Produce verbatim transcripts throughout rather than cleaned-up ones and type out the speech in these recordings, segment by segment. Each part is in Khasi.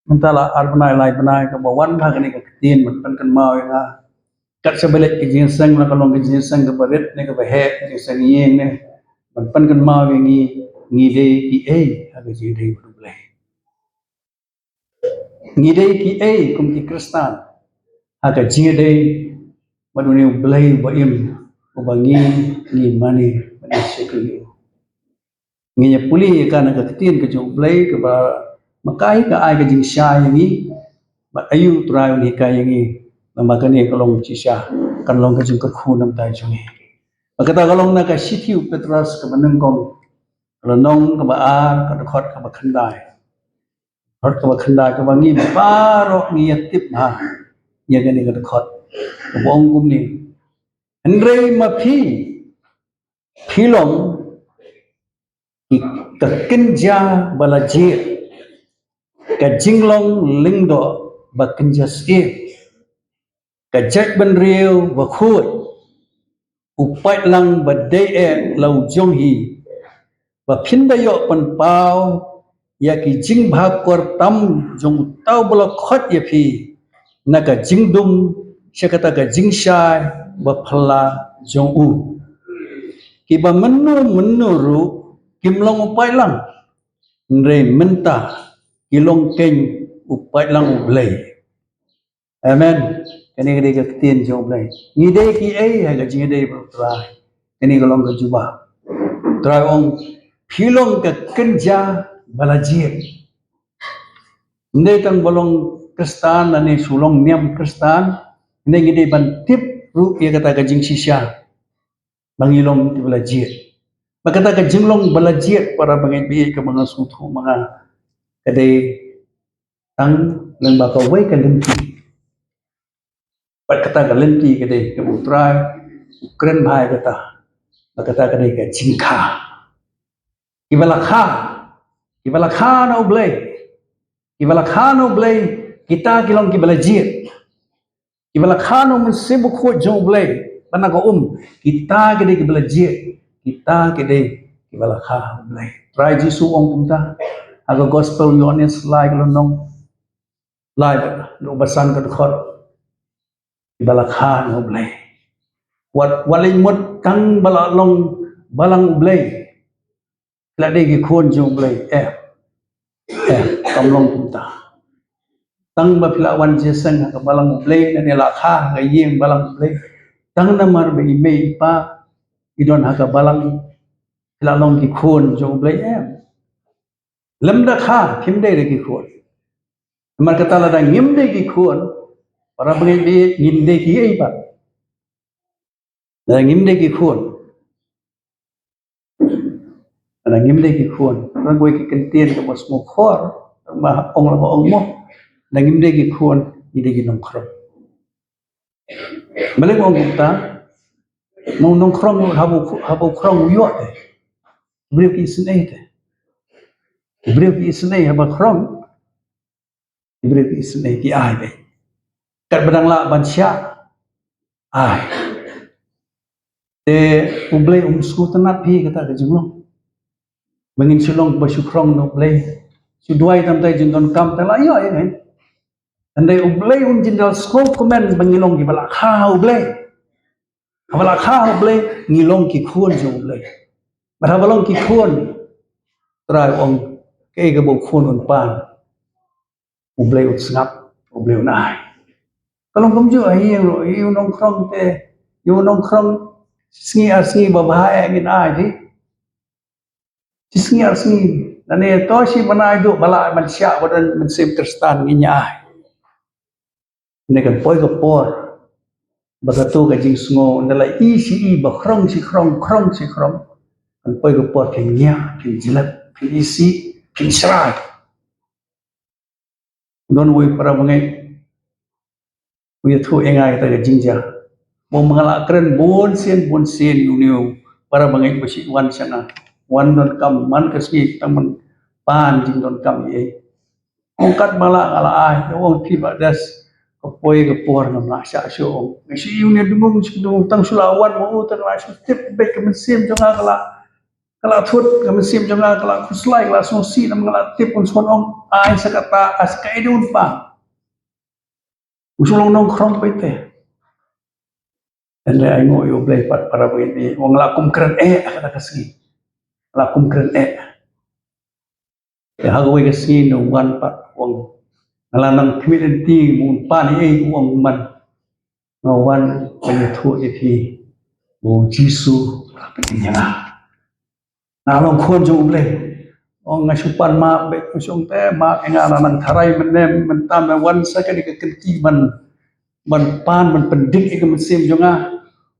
mynta la ar bnai lai bnai kaba wan bha kane ka ktien ban pynkynmaw ïa nga. Kat shaba leit ka jingïaseng la ka long ka jingïaseng kaba rit ne kaba heh, ka jingïaseng ïing ne, ban pynkynmaw ïa ngi, ngi dei kiei ha ka jingïadei bad U Blei. Ngi dei kiei kum ki Khristan ha ka jingïadei bad une U Blei uba im, uba ngi, ngi mane bad ngi shakri ïa u. Ngin ïa pule ïa ka na ka ktien ka jong U Blei kaba, ma ka hi ka ai ka jingshai ïa ngi, bad aïu U Trai un hikai ïa ngi, namar kane ka long shisha kan long ka jingkyrkhu na ka bynta jong ngi. Bad kata ka long na ka shithi u Petros kaba nyngkong, ka lynnong kaba ar, ka dkhot kaba khyndai. Dkhot kaba khyndai kaba ngi baroh ngi ïa tip bha ïa kane ka dkhot. Kaba ong kumne. Hynrei ma phi, phi long ki, ka kynja ba la jied, ka jinglong lyngdoh ba kynja syiem, ka jaitbynriew bakhuid, u paidlang ba dei eh la u jong hi, ba phin da ïoh pynpaw ïa ki jingbha kor tam jong uta uba la khot ïa phi na ka jingdum sha kata ka jingshai ba phylla jong u. Kiba mynno mynno ruh kim long u paidlang, hynrei mynta ki long keiñ u paidlang U Blei. Amen. Kane ka dei ka ktien jong U Blei. Ngi dei kiei ha ka jingïadei bad U Trai? Kane ka long ka jubab. U Trai ong, phi long ka kynja ba la jied. Ym dei tang ba long Khristan lane shu long niam Khristan, hynrei ngi dei ban tip ruh ïa kata ka jingshisha ba ngi long kiba la jied. Bad kata ka jinglong ba la jied, para bangeit baieit, kaba nga sngewthuh ma nga, ka dei tang lyngba kawei ka lynti. Bad kata ka lynti ka dei kaba U Trai u kren bha ïa kata. Bad kata ka dei ka jingkha. Kiba la kha, kiba la kha na U Blei, kiba la kha na U Blei, kita ki long kiba la jied. Kiba la kha na U Mynsiem Bakhuid jong U Blei, bad na ka um, kita ki dei kiba la jied, kita ki dei kiba la kha U Blei. Trai Jisu u ong kumta ha ka Gospel u Ïoannis lai ka lynnong lai, bad na u ba san ka dkhot, kiba la kha na U Blei. Wat, wat leit mut tang ba la long balang U Blei la dei ki khun jong U Blei. Eh, eh, kam long kumta. Tang ba phi la wan jingïaseng ha ka balang U Blei, lane la kha ha ka ïing balang U Blei, tang namar ba i mei i pa i don ha ka balang, phi la long ki khun jong U Blei? Em. Lymda kha phim dei da ki khun. Namar kata lada ngim dei ki khun, para bangeit baieit, ngim dei kiei pat. Lada ngim dei ki khun, lada ngim dei ki khun, lada ngim dei ki khun, lada ngim dei ki khun, balei nga ong kumta? Nong, nongkhrong haba u, haba u khrong u ïoh te. Briew ki isynei te. Briew ki isynei haba khrong. Briew ki isynei ki ai te. Katba dang lah ban shah, ai. Te U Blei um sngewtynnat phi kata ka jinglong. Ba ngin shu long ba shu khrong na U Blei, shu duwai tang te jingdonkam te la ïoh ïa ngin. Hynrei U Blei un jin da sngewkmen ba ngi long kiba la kha ha U Blei. Haba la kha ha U Blei ngi long ki khun jong U Blei. Bad haba long ki khun, Trai u ong, kaei kaba u khun un pan, U Blei un sngap, U Blei un ai. Ka long kumjuh ha ïing ruh, ïa u nongkhrong te, ïa u nongkhrong, sngi ar sngi ba bha eh ngin ai te. Shi sngi ar sngi, lane to shi bnai duh ba lah ban shah, ba don mynsiem Khristan, ngin ïa ai. Ne kan poi ka por ba kato ka jingsngew, ynda la i shi i ba khrong shi khrong, khrong shi khrong, kan poi ka por phin ñiah, phin jlep, phin isih, phin shrai. Don uwei u para bangeit u ïathuh ïa nga ïa kata ka jingjia. Ba ma nga la kren bun sien bun sien ïa une u para bangeit ba shu wan sha nga. Wan donkam man ka sngi tang ban pan jingdonkam ïa i. Ong katba lah nga la ai, ong phi ba des, ka poi ka por ngam lah shah shuh, ong. Nga shu ïa une dungum shu dungum, tang shu la wan ma u tang la shu tip beit ka mynsiem jong nga ka la Ka la thut ka mynsiem jong nga, ka la khuslai, ka la sngewsih, namar nga la tip un sa wan ong, ai sa kata, ai sa kaei de un pan. U shu long nongkhrong beit te. Hynrei ainguh ïa U Blei pat, para bangeit, u ong la kum kren eh ha kata ka sngi. La kum kren eh. Ïa ha kawei ka sngi u wan pat, u ong, nga la nang khmih lynti, u ong, pan ei, u ong, man. Nga wan ban ïathuh ïa phi, u Jisu u la pynim ïa nga. Nga long khun jong U Blei. Ong nga shu pan map beit, nga shu ong te map ïa nga, nga nang tharai mynne mynta, me wan sa kane ka kynti ban, ban pan, ban pyndik ïa ka mynsiem jong nga.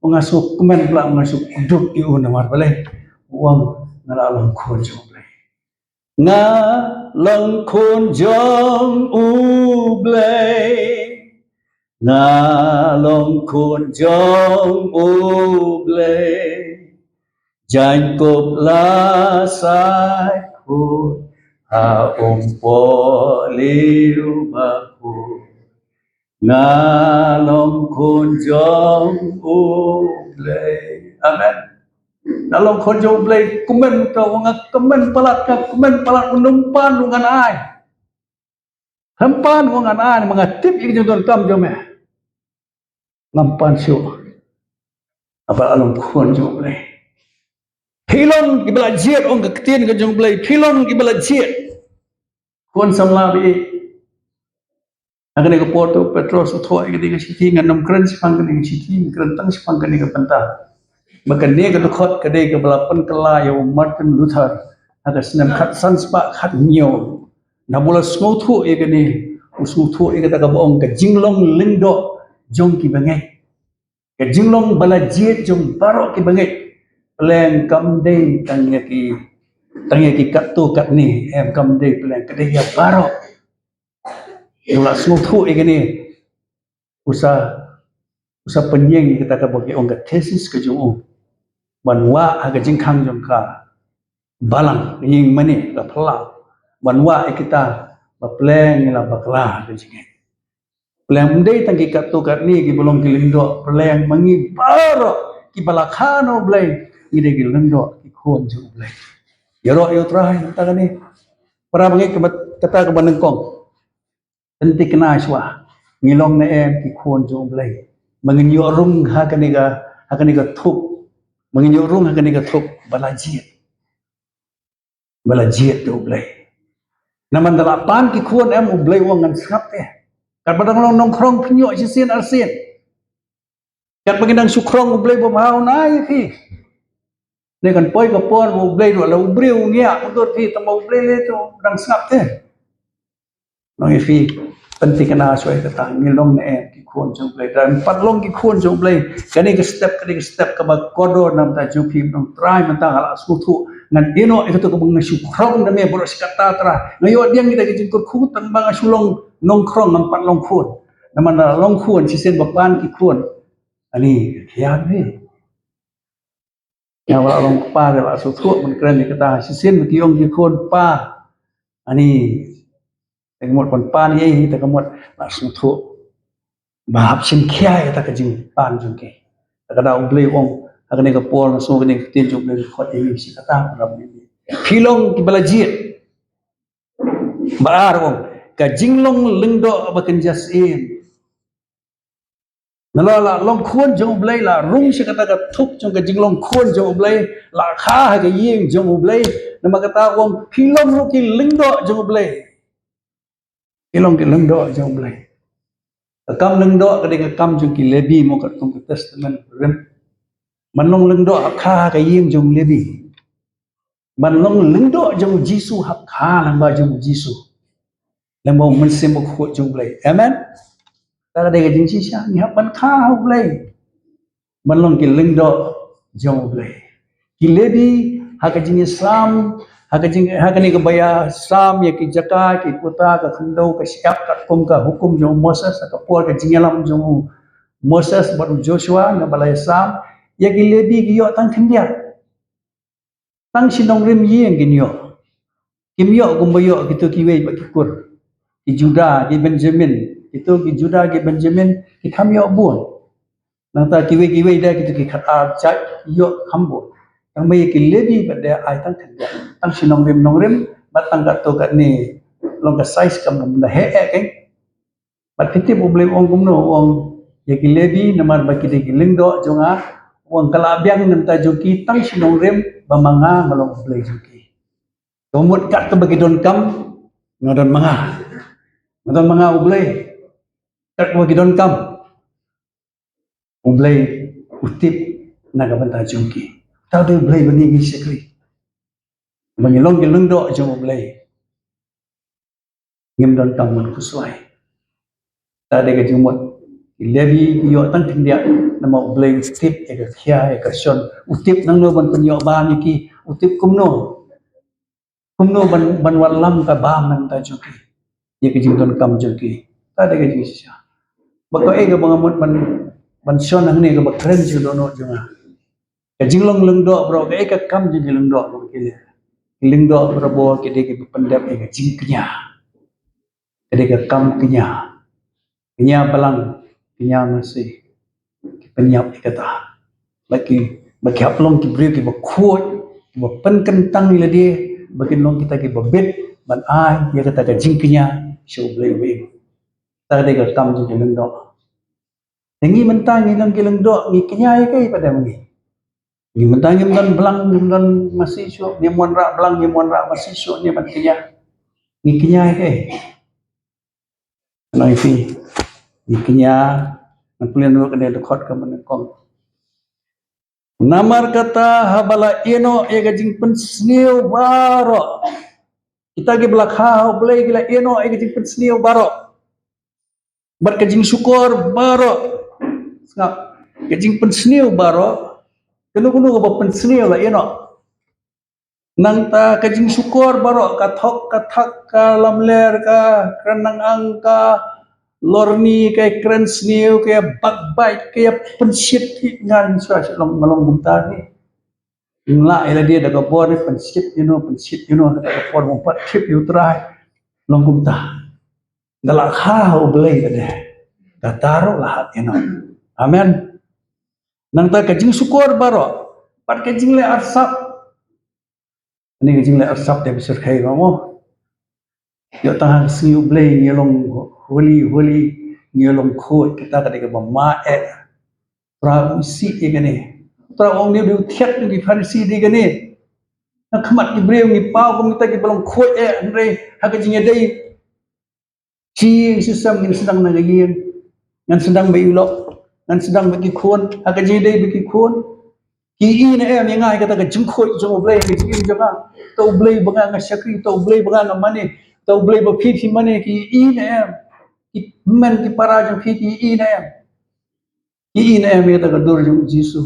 Ong nga sngewkmen bha, nga shu kdup ïa u namar balei. Ong nga la long khun jong U Blei. Nga long khun jong U Blei. Nga long khun jong U Blei. Jakob la sai khun ha um poh liu ba khun. Nga long khun jong U Blei. Amen. Nga long khun jong U Blei, kmen ka, nga kmen palat, ka kmen palat, u num pan u ngan ai. Hem pan u ngan ai, ma nga tip ïa ka jingdonkam jong me. Ngam pan shuh. Haba la long khun jong U Blei. Phi long kiba la jied, ong ka ktien ka jong U Blei. Phi long kiba la jied. Khun samla ba ïeit. Ha kane ka por te u Petros u thoh ïa kane ka shithi, ngan ym kren shaphang kane ka shithi, ngan kren tang shaphang kane ka bynta. Ba kane ka dkhot ka dei kaba la pynkylla ïa u Martin Luther ha ka snem khatsan spah khathynñiew. Naba u la sngewthuh ïa kane, u sngewthuh ïa kata kaba ong ka jinglong lyngdoh jong ki bangeit. Ka jinglong ba la jied jong baroh ki bangeit. Pleng kam dei tang ïa ki, tang ïa ki katto katne, em, kam dei pleng, ka dei ïa baroh. U la sngewthuh ïa kane, u sa, u sa pynïeng ïa kata kaba ki ong ka thesis ka jong u. Ban wah ha ka jingkhang jong ka balang, ïing mane, ka phyllaw. Ban wah ïa kita ba pleng ngi la bakla ha ka jingngeit. Pleng ym dei tang ki katto katne kiba long ki lyngdoh, pleng ma ngi baroh kiba la kha na U Blei ngi dei ki lyngdoh, ki khun jong U Blei. Ïaroh ïa U Trai mynta kane. Para bangeit, kaba, kata kaba nyngkong. Pynthikna shuwa, ngi long ne em ki khun jong U Blei? Ma ngin ïoh rung ha kane ka, ha kane ka thup. Ma ngin ïoh rung ha kane ka thup ba la jied. Ba la jied da U Blei. Namar da la pan ki khun, em, U Blei u ong ngan sngap te. Katba dang long nongkhrong phin ïoh shisien arsien. Katba ngi dang shu khrong, U Blei ba bha un ai ïa phi. Ne kan poi ka por ba U Blei ruh la u briew u ngiah u dur phi, tang ba U Blei lei te u dang sngap te. Nong ïa phi, pynthikna shuwa ïa kata, ngi long ne em ki khun jong U Blei? Lada ngim pat long ki khun jong U Blei, kane ka step, kane ka step kaba kordor na bynta jong phi, nong Trai, mynta nga la sngewthuh, ngan ïehnoh ïa kato kaba nga shu khrong na me baroh shi katta, Trai. Nga ïoh pdiang ïa kita ki jingkyrkhu tang ba nga shu long nongkhrong, ngam pat long khun. Namar nga la long khun, shisien ba pan ki khun, ani ka ïa me. Nga la long kpa, nga la sngewthuh ban kren ïa kata, shisien ba ki ong ki khun, pa, ani, te ka mut pan, pan ïa hi, te ka mut la sngewthuh ba hap shim khia ïa kata ka jingpan jong ki. Te ka da U Blei u ong ha kane ka por, nga sngew kane ka ktien jong U Blei ka khot ïa ngi shi katta, para bangeit. Phi long kiba la jied. Ba ar u ong ka jinglong lyngdoh ba kynja syiem. Nalor la long khun jong U Blei, la rung sha kata ka thup jong ka jinglong khun jong U Blei, la kha ha ka ïing jong U Blei. Namar kata u ong phi long ruh ki lyngdoh jong U Blei. Phi long ki lyngdoh jong U Blei. Ka kam lyngdoh ka dei ka kam jong ki Lebi mo, katkum ka Testament Rim. Ban long lyngdoh hap kha ha ka ïing jong Lebi. Ban long lyngdoh jong U Jisu hap kha lyngba jong U Jisu. Lyngba U Mynsiem Bakhuid jong U Blei. Amen. Kata ka dei ka jingshisha, ngi hap ban kha ha U Blei. Ban long ki lyngdoh jong U Blei. Ki Lebi ha ka jingïasam, ha ka jing, ha kane kaba ïasam ïa ki jaka, ki puta, ka khyndew, ka shyiap, katkum ka hukum jong u Moses, ha ka por ka jingïalam jong u Moses bad u Joshua, naba la ïasam, ïa ki Lebi ki ïoh tang khyndiat. Tang shi nongrim ïing kin ïoh. Kim ïoh kumba ïoh kito kiwei pat ki kur. Ki Judah, ki Benjamin. Kito ki Judah, ki Benjamin, ki kham ïoh bun. Nangta kiwei kiwei de kito ki khatar jait ïoh kham bun. Tang ba ïa ki Levi pat de ai tang khyndiat, tang shi nongrim nongrim, bad tang katto katne, long ka size kam da heh eh keiñ. Bad phi tip U Blei u ong kumno, u ong ïa ki Levi, namar ba ki dei ki lyngdoh jong nga, u ong ka la biang na bynta jong ki tang shi nongrim, ba ma nga nga long U Blei jong ki. Ka mut kat kaba ki donkam, nga don ma nga. Nga don ma nga U Blei. Kat kaba ki donkam, U Blei u tip na ka bynta jong ki. Uta u dei U Blei ba ngi ngi shakri. Ba ngi long ki lyngdoh jong U Blei. Ngim donkam ban khuslai. Te dei ka jingmut, ki Levi ki ïoh tang khyndiat, namar U Blei u tip ïa ka khia, ïa ka shon, u tip nangno ban pynïoh bam ïa ki, u tip kumno, kumno ban, ban wallam ka bam na ka bynta jong ki, ïa ka jingdonkam jong ki. Te dei ka jingshisha. Ba kaei kaba nga mut ban, ban shon hangne kaba kren sha dohnud jong nga. Ka jinglong lyngdoh baroh, kaei ka kam jong ki lyngdoh baroh ki leh? Ki lyngdoh baroh ki dei kiba pyndep ïa ka jingkñia. Ka dei ka kam kñia. Kñia balang, kñia masi. Ki pynïap ïa kata. Ba ki, ba ki hap long ki briew kiba khuid, kiba pynkyntang ïa lade, ba kin long kita kiba bit ban ai ïa kata ka jingkñia sha U Blei uba im. Kata ka dei ka kam jong ki lyngdoh. Te ngi mynta ngi long ki lyngdoh, ngi kñia ïa kaei pat de ma ngi? Ngi mynta ngim don blang, ngim don masi shuh, ngim wanrah blang, ngim wanrah masi shuh, ngi ban kñia. Ngi kñia ïa kaei? Nang ïa phi, ngi kñia, ngan pule noh kane dkhot ka mynnyngkong. Namar kata haba la ïehnoh ïa ka jingpynsniew baroh. Kita kiba la kha ha U Blei ki la ïehnoh ïa ka jingpynsniew baroh. Bad ka jingshukor baroh. Sngap, ka jingpynsniew baroh. Kano kano kaba pynsniew la ïehnoh. Nangta ka jingshukor baroh, ka thok, ka thak, ka lamler, ka kren nang ang, ka lorni, ka kren sniew, ka backbite, ka pynshit ki ngan shuwa shuwa long, long kumta ni. Nga la ïa lade da ka bor ni pynshit ïa no, pynshit ïa no, da ka bor mo pat tip ïa U Trai. Long kumta. Da la kha ha U Blei ka de. Kata ruh la hap ïa no. Amen. Nangta ka jingshukor baroh. Pat ka jingleh arsap. Ani ka jingleh arsap te ba syrkhei ba mo. Ïoh tang ha ka sngi U Blei ngi long holy, holy, ngi long khuid, kita ka dei kaba ma eh. Trai u isih ïa kane. Trai u ong ne u dei u thied ïa ki Pharisi ïa kane. Na khmat ki briew ngi paw kum kita kiba long khuid eh, hynrei ha ka jingïadei. Shi ïing shi sem ngin sdang na ka ïing. Ngan sdang bad u lok. Ngan sdang bad ki khun. Ha ka jingïadei bad ki khun. Ki i ne em ïa nga ïa kata ka jingkhuid jong U Blei ha ka jingim jong nga. Uta U Blei ba nga nga shakri, uta U Blei ba nga nga mane, uta U Blei ba phi phi mane, ki i ne em? Ki hynmen ki para jong phi ki i ne em? Ki i ne em ïa kata ka dur jong U Jisu?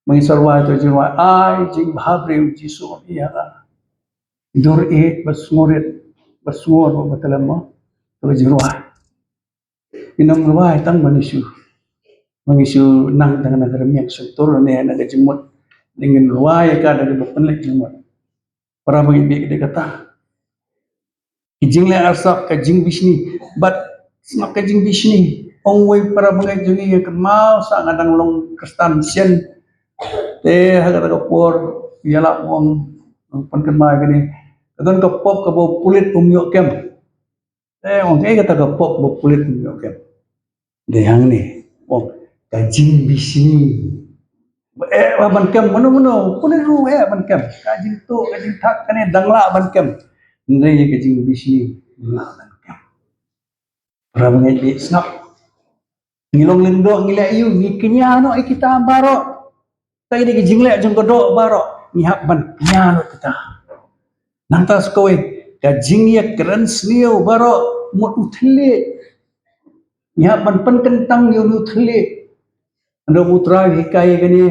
Ma ngi sa rwai to jingrwai, ai jingbhabriew U Jisu ïa nga. Dur ïeit bad sngur rit bad sngur bad batlem mo. To jingrwai. Ngin ym rwai tang ma ngi shu, ma ngi shu nang tang na ka rmiang shyntur ne na ka jingmut. Ngin rwai ka da kaba pynleit jingmut. Para bangeit, bad ka dei kata. Ki jingleh arsap, ka jingbishni, bad sngap ka jingbishni. Ong wei para bangeit jong ngi, ïa kynmaw sa nga dang long Khristan shen. Te ha kata ka por ïa la ong, ong pynkynmaw kane. Ka don ka pop kaba u pulit um ïoh kem. Te ong kaei kata ka pop ba u pulit um ïoh kem? Dei hangne, ong ka jingbishni. Ba eh ba ban kem mano mano, u pulit ruh eh ban kem. Ka jingtuh, ka jingthak kane dang lah ban kem. Hynrei ka jingbishni dang lah ban kem. Para bangeit, bad sngap. Ngi long lyngdoh, ngi leh aïu? Ngi kñia noh ïa kita baroh. Te dei ka jingleh jong ka doh baroh ngi hap ban kñia noh kita. Nangta sa kawei, ka jingïakren sniew baroh mut u thylliej. Ngi hap ban pynkyntang ïa u thylliej. Ynda U Trai u hikai ïa kane,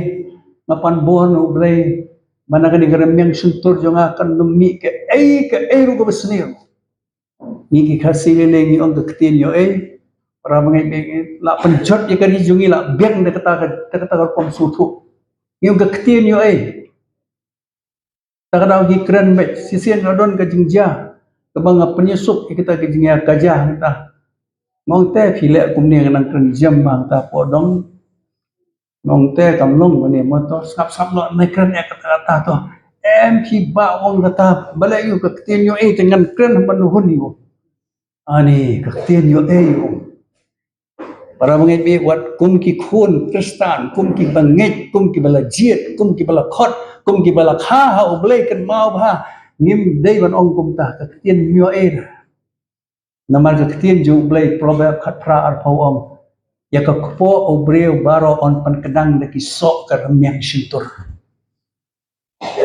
nga pan bor na U Blei ba na kane ka rmiang shyntur jong nga kan ym mih kaei kaei ruh kaba sniew. Ngi ki Khasi lei lei ngi ong ka ktien ïoh ei. Para bangeit, bad la pynjot ïa ka ri jong ngi, la biang da kata ka, da kata ka rukom sngewthuh. Ngi ong ka ktien ïoh ei. Ta ka daw ngi kren beit, shisien la don ka jingjia kaba nga pynïasuk ïa kata ka jingïakajia hangta. Nga ong te phi leh kumne, nga nang kren jem hangta, pok dong. Nong te kam long mane mo to sngap sngap lo nai kren ïa kata kata to. Em phi ba ong kata balei ïa ka ktien ïoh ei te ngan kren ban hun ïa. Ani ka ktien ïoh ei ïa. Para bangeit bad wat kum ki khun Khristan, kum ki bangeit, kum ki bala jied, kum ki bala khot, kum ki bala kha ha U Blei kan mau bha. Ngim dei ban ong kumta ka ktien ïoh ei. Namar ka ktien jong U Blei Proverb khatphra arphew ong. Ïa ka kpoh u briew baroh yn pynkdang da ki soh ka rmiang shyntur.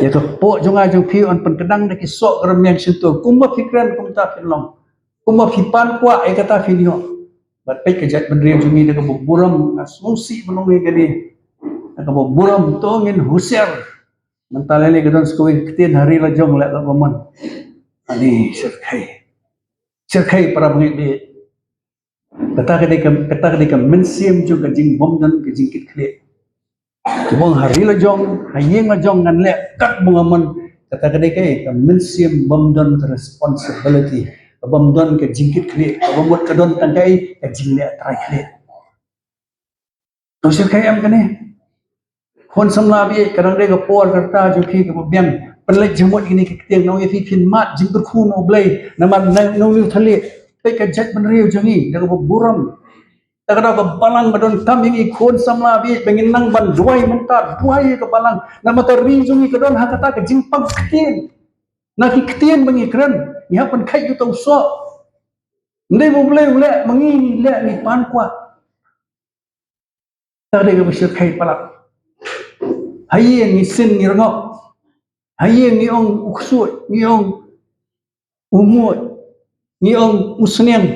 Ïa ka kpoh jong nga jong phi yn pynkdang da ki soh ka rmiang shyntur. Kumba phi kren kumta phin long. Kumba phi pan kwah ïa kata phin ïoh. Bad peit ka jaitbynriew jong ngi da kaba burom nga sngewsih ban ong ïa kane. Da kaba burom to ngin husiar. Mynta lei lei ka don sa kawei ka ktien ha ri la jong leh kaba mon. Ani shyrkhei. Shyrkhei para bangeit bad. Kata ka dei ka, kata ka dei ka mynsiem jong ka jingbymdon ka jingkit khlieh. Kibong ha ri la jong, ha ïing la jong ngan leh kat ba nga mon. Kata ka dei ka, ka mynsiem bymdon ka responsibility. Ka bymdon ka jingkit khlieh. Ka bym mut ka don tang ka, ka jingleh trai khlieh. To shyrkhei em kane. Khun samla bad ïeit ka dang dei ka por ka rta jong phi kaba biang. Pynleit jingmut kine ki ktien nong ïa phi phin mad jingkyrkhu na U Blei. Namar nong nong nong thylliej. Peit ka jaitbynriew jong ngi da kaba burom. Da ka dei ka balang ba donkam ïa ngi khun samla bad ïeit ba ngin nang ban duwai mynta duwai ïa ka balang. Namar ka ri jong ngi ka don ha kata ka jingpang ktien. Na ki ktien ba ngi kren ngi hap ban khait ïa uta u soh. Ym dei ba U Blei u leh ma ngi ngi leh ngi pan kwah. Ta dei kaba shyrkhei palat. Ha ïing ngi sin ngi rngok. Ha ïing ngi ong u ksuid, ngi ong u muid, ngi ong u sniang.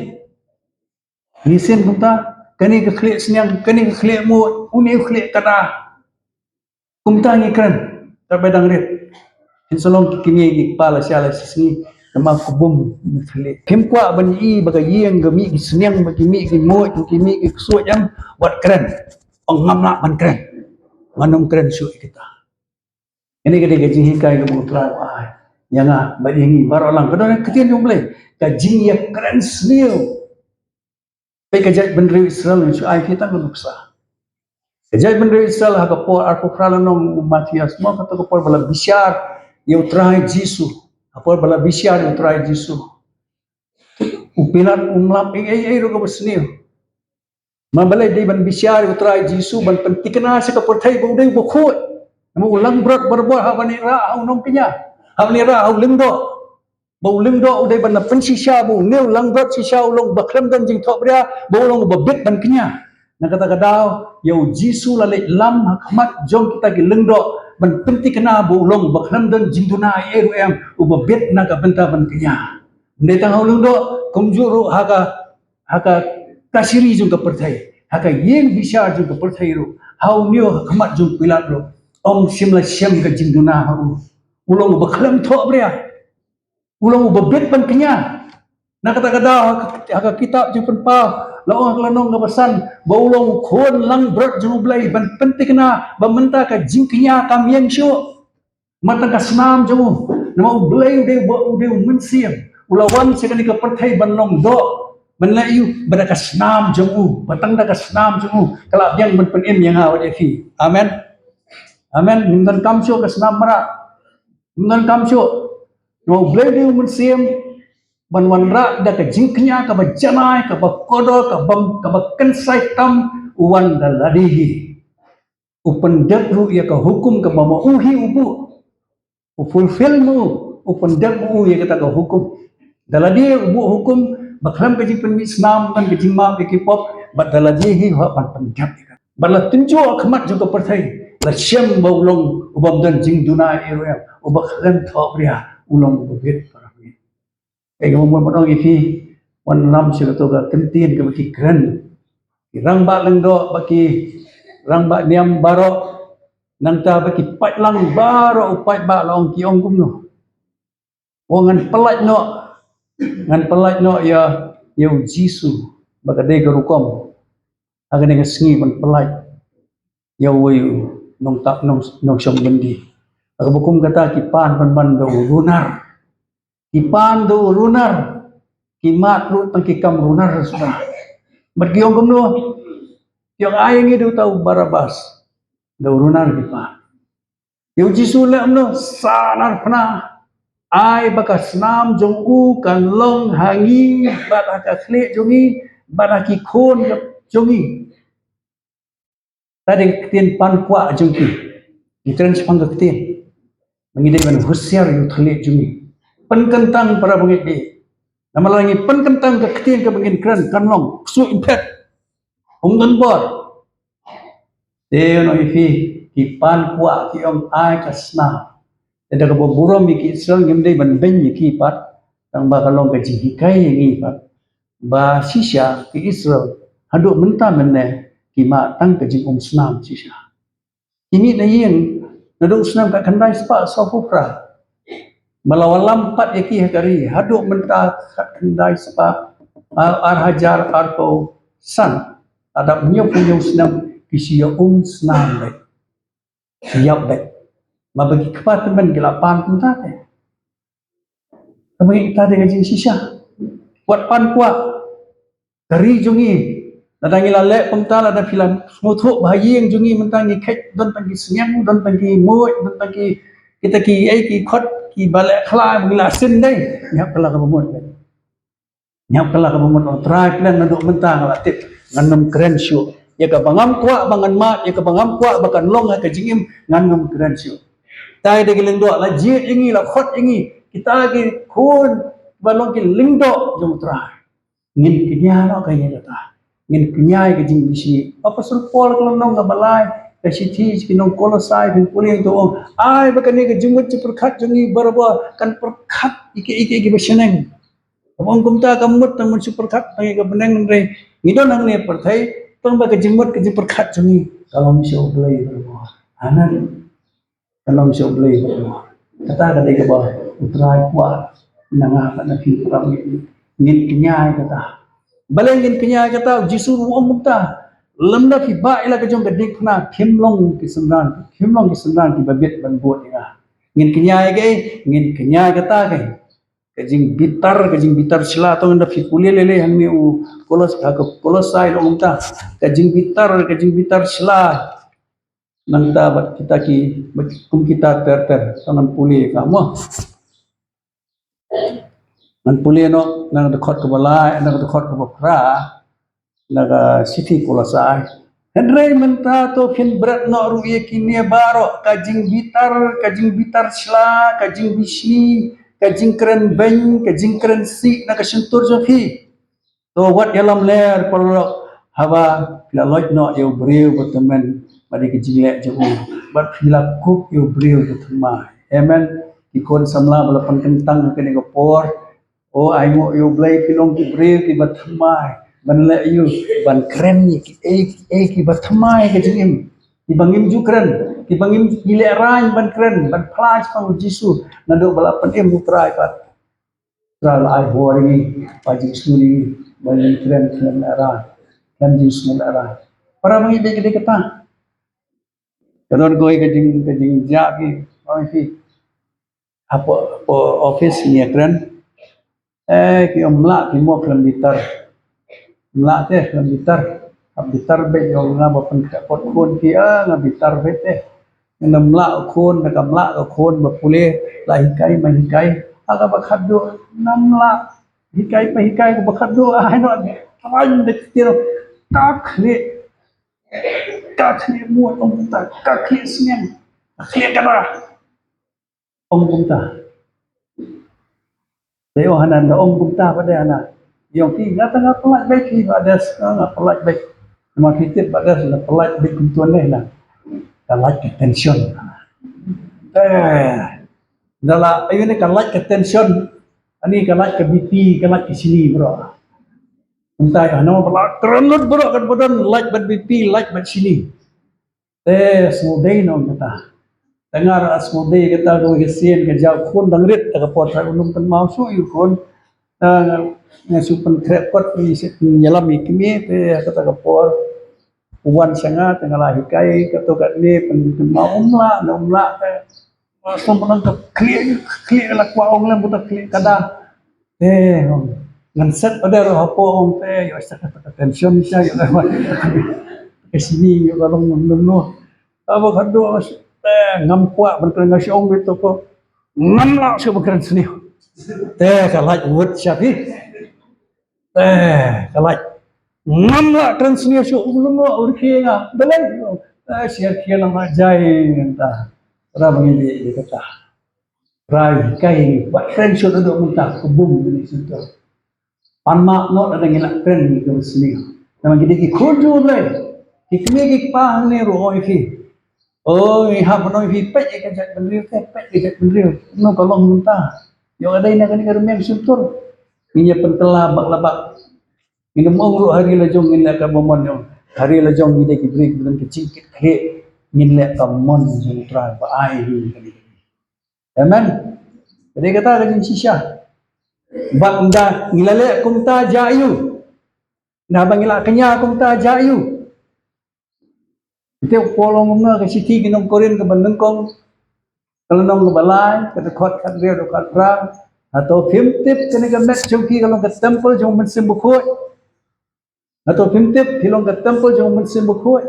Ngi sin kumta, kane ka khlieh sniang, kane ka khlieh muid, une u khlieh kada. Kumta ngi kren, ta ba dang rit. Phin sa long ki kmie ki kpa la sha la shisngi, namar ka bym ngi khlieh. Phim kwah ban i ba ka ïing ka mih ki sniang, ba ki mih ki muid, ba ki mih ki ksuid em, wat kren. Ong ngam lah ban kren. Ngan ym kren shuh ïa kita. Kane ka dei ka jinghikai kaba U Trai u ai ïa nga bad ïa ngi baroh lang. Ka don ka ktien jong U Blei. Ka jingïakren sniew. Peit ka jaitbynriew Israel ngi shu ai kita ka nuksa. Ka jaitbynriew Israel ha ka por arphew phra lynnong u Mathaios mo kata ka por ba la bishar ïa U Trai Jisu. Ha ka por ba la bishar ïa U Trai Jisu. U Pilat um lap ei ei ei ruh kaba sniew. Ma balei dei ban bishar ïa U Trai Jisu ban pynthikna sha ka pyrthei ba u dei uba khuid. Namar u langbrot barabor haba u rah ha u nongkñia. Haba u rah ha u lyngdoh. Ba u lyngdoh u dei ban pynshisha ba une u langbrot shisha u long uba khlem don jingthohbria ba u long uba bit ban kñia. Na kata ka daw ïa u Jisu la leit lam ha khmat jong kita ki lyngdoh ban pynthikna ba u long uba khlem don jingduna ei ei ruh em uba bit na ka bynta ban kñia. Ym dei tang ha u lyngdoh kumjuh ruh ha ka ha ka kashari jong ka pyrthei, ha ka ïing bishar jong ka pyrthei ruh, ha u ñiew ha khmat jong u Pilat ruh, ym shym la shem ka jingduna ha u. U long uba khlem thohbria. U long uba bit ban kñia. Na kata ka daw ha ka, ha ka kitab Jingpynpaw la ong ha ka lynnong kaba san ba u long u khun langbrot jong U Blei ban pynthikna ba mynta ka jingkñia kam ïeng shuh. Namar tang ka snam jong u. Namar U Blei u dei u, u dei u mynsiem. U la wan sha kane ka pyrthei ban long doh. Ban leh aïu? Ba da ka snam jong u. Ba tang da ka snam jong u ka la biang ban pynim ïa nga bad ïa phi. Amen. Amen. Ngim donkam shuh ka snam mrad. Ngim donkam shuh. Namar U Blei u dei u mynsiem ban wanrah da ka jingkñia kaba janai, kaba kordor, kaba, kaba kynsai tam, u wan da lade hi. U pyndep ruh ïa ka hukum kaba ma u hi u buh. U fulfill ma u, u pyndep ma u ïa kata ka hukum. Da lade u buh hukum ba khlem ka jingpynmih snam, khlem ka jingmap ïa ki pop, bad da lade hi u hap ban pyndep ïa ka. Bad la tynjuh ha khmat jong ka pyrthei, la shem ba u long u bym don jingduna ei ei ruh em, uba khlem thohbria, u long uba bit para bangeit. Kaei kaba mut ban ong ïa phi, wan lam sha kato ka kyntien kaba ki kren. Ki rangbah lyngdoh bad ki rangbah niam baroh, nangta bad ki paidlang baroh u paidbah la ong ki ong kumno. Ong ngan pyllait noh, ngan pyllait noh ïa, ïa u Jisu ba ka dei ka rukom. Ha kane ka sngi ban pyllait ïa uwei u nongtap nong, nongshong byndi. Ha kaba kum kata ki pan pynban da u runar. Ki pan da u runar. Ki mad ruh tang ki kam runar suda. Bad ki ong kumno? Ki ong ai ngi da uta u Barabbas. da u runar ki paid. Ïa u Jisu leh kumno? Sahnarphna. Ai ba ka snam jong u kan long ha ngi bad ha ka khlieh jong ngi bad ha ki khun jong ngi. Ta dei ka ktien pan kwah jong ki. Ngi kren shaphang ka ktien. Ba ngi dei ban husiar ïa u thylliej jong ngi. Pynkyntang para bangeit dei. Namar lada ngi pynkyntang ka ktien kaba ngin kren kan long ksuid phet. Ym don bor. Te no ïa phi ki pan kwah ki ong ai ka snam. Te da kaba burom ïa ki Israel ngim dei ban beiñ ïa ki pat. Tang ba ka long ka jinghikai ïa ngi pat. Ba shisha ki Israel haduh mynta mynne ki mad tang ka jingum snam shisha. Ki mih na ïing naduh u snem khatkhyndai spah sawphew phra. Ba la wallam pat ïa ki ha ka ri haduh mynta khatkhyndai spah ar, ar hajar arphew san. Lada hynñiewphew hynñiew snem ki shu ïa um snam beit. Shu ïap beit. Ma ba ki kpa tymmen ki la pan kumta te. Ka bangeit, kata dei ka jingshisha. Wat pan kwah ka ri jong ngi. Lada ngi la leh kumta, lada phi la sngewthuh ba ha ïing jong ngi mynta ngi kheit don tang ki sniang, don tang ki muid, don tang ki kita ki ei ki khot kiba leh khlaiñ, ngi la sin dei. Ngi hap kylla kaba mut. Ngi hap kylla kaba mut. U Trai plan naduh mynta nga la tip. Ngan ym kren shuh ïa kaba ngam kwah ba ngan mad, ïa kaba ngam kwah ba kan long ha ka jingim, ngan ym kren shuh. Te da ki lyngdoh la jied ïa ngi, la khot ïa ngi, kita ki khun ba long ki lyngdoh jong U Trai. Ngin kñia noh ka ïa kata. Ngin kñia ïa ka jingbishni. Apostol Paul ka lynnong kaba lai, ka shithi sha ki nong Kolosai, phin pule, to ong, ai ba kane ka jingmut jingpyrkhat jong ngi barabor kan pyrkhat ïa ki, ïa ki, ïa ki bashaneng. Kaba ong kumta, kam mut tang ban shu pyrkhat tang ïa ka bneng, hynrei ngi don hangne pyrthei, tang ba ka jingmut ka jingpyrkhat jong ngi ka long sha U Blei barabor. Amen. Ka long sha U Blei barabor. Kata ka dei kaba U Trai kwah na nga bad na phi, para bangeit. Ngin kñia ïa kata. Balei ngin kñia ïa kata? U Jisu ruh u ong kumta. Lymda phi bah ïa la ka jong ka diengphna, phim long ki synran, phim long ki synran kiba bit ban bud ïa nga. Ngin kñia ïa kaei? Ngin kñia ïa kata, ka, ka jingbitar, ka jingbitar shla. To ngan da phi pule lei lei hangne, u Kolos, ha ka Kolosai la ong kumta. Ka jingbitar, ka jingbitar shla. Nangta bad kita ki, bad kum kita ter ter. To ngan pule ka mo. Ngan pule noh na ka dkhot kaba lai, na ka dkhot kaba phra na ka shithi Kolosai. Hynrei mynta to phin bret noh ruh ïa kine baroh, ka jingbitar, ka jingbitar shla, ka jingbishni, ka jingkren beiñ, ka jingkren sih na ka shyntur jong phi. To wat ïalam ler paralok, haba phi la loit noh ïa u briew ba tymmen, ba dei ka jingleh jong u, bad phi la kup ïa u briew ba thymmai. Amen. Ki khun samla ba la pynkyntang ha kane ka por, o, ai nguh ïa U Blei, phi long ki briew kiba thymmai ban leh ïa u, ban kren ïa kiei kiei kiba thymmai ka jingim, kiba ngim ju kren, kiba ngim ju lehrain ban kren, ban phla shaphang U Jisu naduh ba la pynim U Trai pat. Trai la ai bor ïa ngi, ba jingsngew ïa ngi, ba ngin kren khlem lehrain, khlem jingsngew lehrain. Para bangeit, dei ka dei kata. Ka don kawei ka jing, ka jingjia ki, ong ki. Hapoh, hapoh office ngi ïakren. Eh, ki ong mlah ki mo khlem bitar. Mlah te khlem bitar. Hap bitar beit, ong nga ba pynkhreh kot khun ki, ah, nga bitar beit te. Nga mlah khun, nga mlah khun ba pule, la hikai ma hikai. Ha kaba khatduh, nga mlah hikai pa hikai, kaba khatduh, ah, ai noh, trai da ktir. Ka khlieh, ka khlieh mo, ong kumta, ka khlieh sniang, ka khlieh kada. Ong kumta. Te ong hana, nda ong kumta pat de hana. Ïa ong ki, nga ta nga pyllait beit ki, Bah Des, nga pyllait beit. Namar phi tip Bah Des, nga pyllait beit kumtuan de hana. Ka lait ka tension. Eh, nda la, ayu ne ka lait ka tension. Ani ka lait ka B P, ka lait ka shini baroh. Kumta ïa hana ba la kren lut baroh, kat ba don lait bad B P, lait bad shini. Te sngewdei noh kata. Te nga ruh sngewdei kata, kawei ka sien ka jaw khun dang rit, te ka por trai u nym kynmaw shuh ïa u khun. Te nga shu pynkhreh kot, ïalam ïa kmie, te kata ka por u wan sha nga, te nga la hikai kato katne, pyn, kynmaw um lah ne um lah, te Sngewbha ka khlieh, khlieh la kwah ong lem, buta khlieh kada. Eh, ong. Ngan set order hapoh, ong, te, ïoh sa ka tension sa, ïoh ka, ka sini, ïoh ka long, long, long. Aba khadduh, eh, ngam kwah ban kren, nga shu ong beit to ko. Ngam lah shuh ban kren sniew. Te ka lait wut sha phi. Te ka lait. Ngam lah kren sniew shuh, u lyngngoh u rkhie nga. Balei? Eh, shisha rkhie lang ma jai mynta. Ra ba ngi leh ïa kata. Rai kai ba kren shuh naduh mynta, ka bum kane shuh. Pan map noh lada ngi la kren ïa ka sniew. Namar ki dei ki khun jong U Blei. Ki kmie ki kpa hangne ruh ong ïa phi. Oi, hap ban ong ïa phi, peit ïa ka jaitbynriew te, peit ïa ka jaitbynriew. Kumno ka long mynta. Ïoh ka dei na kane ka rmiang shyntur. Ngin ïa pynkylla bak la bak. Ngin ym ong ruh ha ri la jong ngin leh ka mon jong. Ha ri la jong ngi dei ki briew kiba don ka jingkit khlieh. Ngin leh ka mon jong U Trai ba ai ïa ngi kane. Amen. Ka dei kata ka jingshisha. Bad ynda ngi la leh kumta jia aiu? Ynda ba ngi la kñia kumta jia aiu? Te u Paul u ong kumne ha ka shithi ki nong Korinth kaba nyngkong, ka lynnong kaba lai, ka dkhot khathynriew, dkhot khatphra. Hato phim tip kane ka met jong phi ka long ka templ jong U Mynsiem Bakhuid? Hato phim tip phi long ka templ jong U Mynsiem Bakhuid?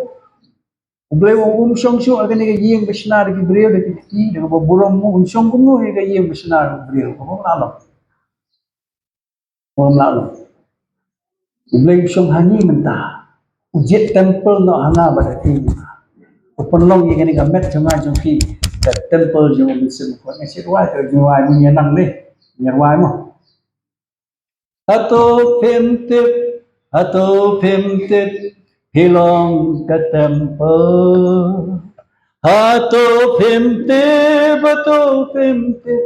U Blei u ong um shong shuh ha kane ka ïing ba shna da ki briew, da ki kti, da kaba burom mo, un shong kumno ha ka ïing ba shna da ki briew? Kaba ym lah long. Kaba ym lah long. U Blei u shong ha ngi mynta. U jied templ noh ha nga bad ha phi mynta. U pynlong ïa kane ka met jong nga jong phi ka templ jong U Mynsiem Bakhuid. Nga shu rwai, ka jingrwai mo, ngi nang ne. Ngi rwai mo. Hato phim tip, hato phim tip, phi long ka templ. Hato phim tip, hato phim tip,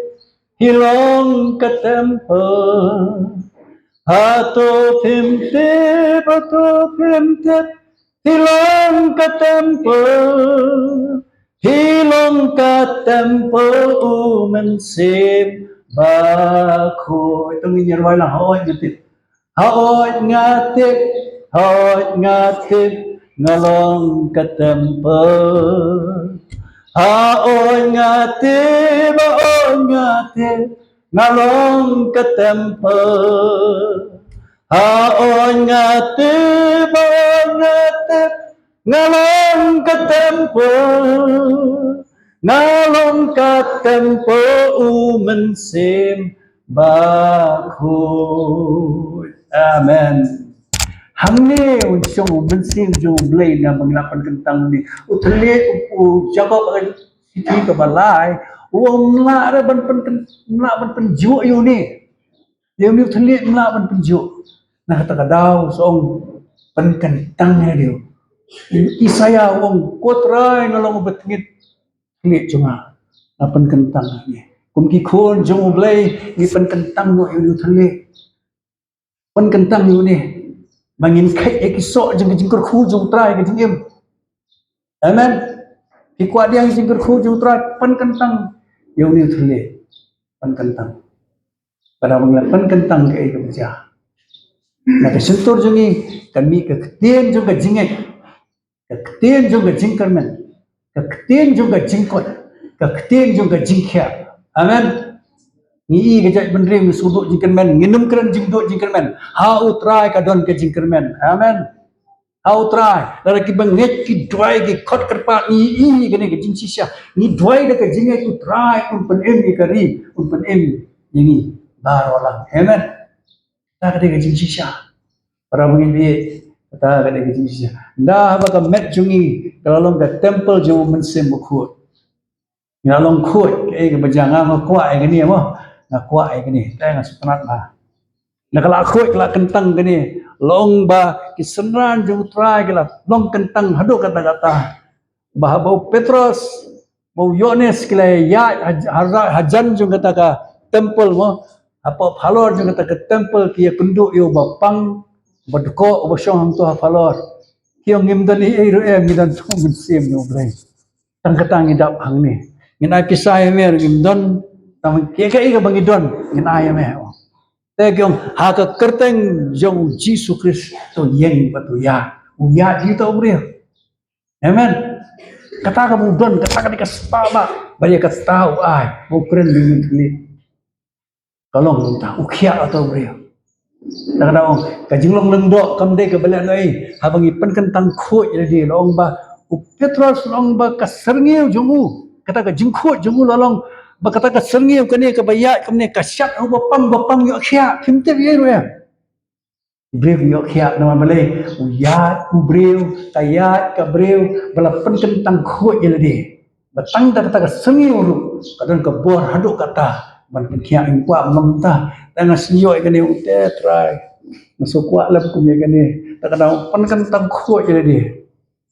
phi long ka templ. Hato phim tip, hato phim tip, phi long ka templ, phi long ka templ U Mynsiem Bakhuid. To ngin ïa rwai lang, haoid nga tip. Haoid nga tip, haoid nga tip, nga long ka templ. Haoid nga tip, haoid nga tip, nga long ka templ. Haoid nga tip, haoid nga tip, nga long ka templ. Nga long ka templ U Mynsiem Bakhuid. Amen. Hangne un shong U Mynsiem jong U Blei na ba ngi la pynkyntang ne. U thylliej u, u Jakob ha ka shithi kaba lai, u ong ym lah re ban pynkyntang, ym lah ban pynjuh ïa une. Ïa une u thylliej ym lah ban pynjuh. Na kata ka daw u ong pynkyntang ïa u. Isaïah u ong, Ko Trai, nga long uba tngit, thylliej jong nga, nga pynkyntang ïa une. Kum ki khun jong U Blei ngi pynkyntang noh ïa une u thylliej. Pynkyntang ïa une. Ba ngin kheit ïa ki soh jong ka jingkyrkhu jong U Trai ka jingim. Amen. Phi kwah dei ïa ka jingkyrkhu jong U Trai, pynkyntang ïa une u thylliej. Pynkyntang. Para bangla, pynkyntang kaei kaba jia. Na ka shyntur jong ngi kan mih ka ktien jong ka jingngeit, ka ktien jong ka jingkyrmen, ka ktien jong ka jingkoit, ka ktien jong ka jingkhiah. Amen. Ngi i ka jaitbynriew ngi sngewduh jingkyrmen, ngin ym kren jingduh jingkyrmen. Ha U Trai ka don ka jingkyrmen. Amen. Ha U Trai, lada kiba ngeit ki duwai ki khot kyrpad, ngi i kane ka jingshisha. Ngi duwai da ka jingngeit, U Trai un pynim ïa ka ri, un pynim ïa ngi baroh lang. Amen. Kata ka dei ka jingshisha. Para bangeit, kata ka dei ka jingshisha. Ynda haba ka met jong ngi ka la long ka templ jong U Mynsiem Bakhuid. Ngi la long khuid, kaei kaba jia, nga nga kwah ïa kane mo. Nga kwah ïa kane. Te nga sngewtynnat ba na ka la khuid, ka la kyntang kane. Long ba ki synran jong U Trai ki la long kyntang haduh katta katta. Ba haba u Petros, ba u Ïoannis ki la ïaid ha, ha, hajan jong kata ka templ mo. Hapoh phalor jong kata ka templ ki ïakynduh ïa uba pang, uba dkoh, uba shong hangto ha phalor. Ki ong, ngim don ei ei ruh em, ngi don tang U Mynsiem jong U Blei. Tang kata ngi dap hangne. Ngin ai pisa ïa me ruh ngim don. Tang kaei kaei kaba ngi don ngin ai ïa me. Te ki ong, ha ka kyrteng jong U Jisu Khrist to ïeng bad to ïaid. U ïaid ïa uta u briew. Amen. Kata kaba u don, kata ka dei ka spah ba, ba ïa kata u ai, ba u kren ïa une u thylliej. Ka long kumta, u khiah uta u briew. Te ka dei ong, ka jinglong lyngdoh kam dei kaba lehnohei, haba ngi pynkyntang khuid ïa lade, la ong ba U Petros la ong ba ka syrngiew jong u, kata ka jingkhuid jong u la long ba kata ka syrngiew kane kaba ïaid kumne ka shad ha u bapang, bapang ïoh khiah. Phim tip ïa u ruh ïa. U briew ïoh khiah namar balei? U ïaid u briew, ka ïaid ka briew ba la pynkyntang khuid ïa lade. Ba tang da kata ka syrngiew ruh ka don ka bor haduh kata ban pynkhiah. Ïa u kwah ban long kumta. Tang nga sngew ïa kane, u te Trai, nga sngew kwah lem kum ïa kane. Da kata pynkyntang khuid ïa lade.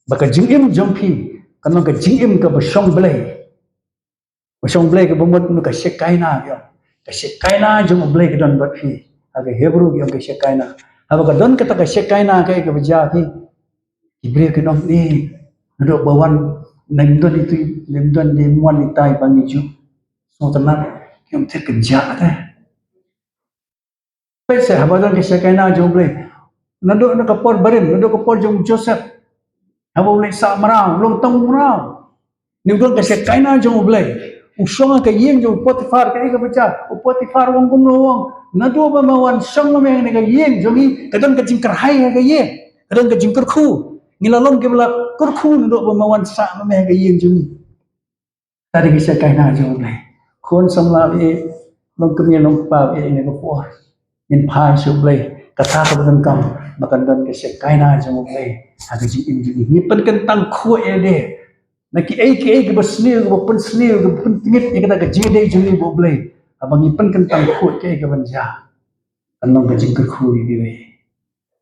Ba ka jingim jong phi kan long ka jingim kaba shong Blei. Ba shong Blei kaba mut ka Shekinah, ïa ka Shekinah jong U Blei ka don bad phi. Ha ka Hebru ïa ka Shekinah. Haba ka don kata ka Shekinah, kaei kaba jia phi? Ki briew kin ong, eh, naduh ba wan, ym don itu, ym don, ym wan itai ba ngi ju sngewtynnat. Ki ong, te ka jia te. Peit seh, haba don ka Shekinah jong U Blei. Naduh, naduh ka por barim, naduh ka por jong u Joseph. Haba u leit sah mraw, u long tang u mraw. Hynrei don ka Shekinah jong U Blei. U shong ha ka ïing jong u Potiphar, kaei kaba jia? U Potiphar u ong kumno, u ong, naduh ba me wan shong ma me ha kane ka ïing jong ngi, ka don ka jingkyrhai ha ka ïing, ka don ka jingkyrkhu. Ngi la long kiba la kyrkhu naduh ba me wan sah ma me ha ka ïing jong ngi. Kata dei ka Shekinah jong U Blei. Khun samla, eh, long kmie long kpa, eh, ïa kane ka por ngin phai sha U Blei. Kata kaba donkam ba kan don ka Shekinah jong U Blei ha ka jingim jong ngi. Ngi pynkyntang khuid ïa lade na kiei kiei kiba sniew, kiba pynsniew, kiba pyntngit ïa kata ka jingïadei jong ngi bad U Blei. Haba ngi pynkyntang khuid, kaei kaban jia? Kan long ka jingkyrkhu ïa kiwei.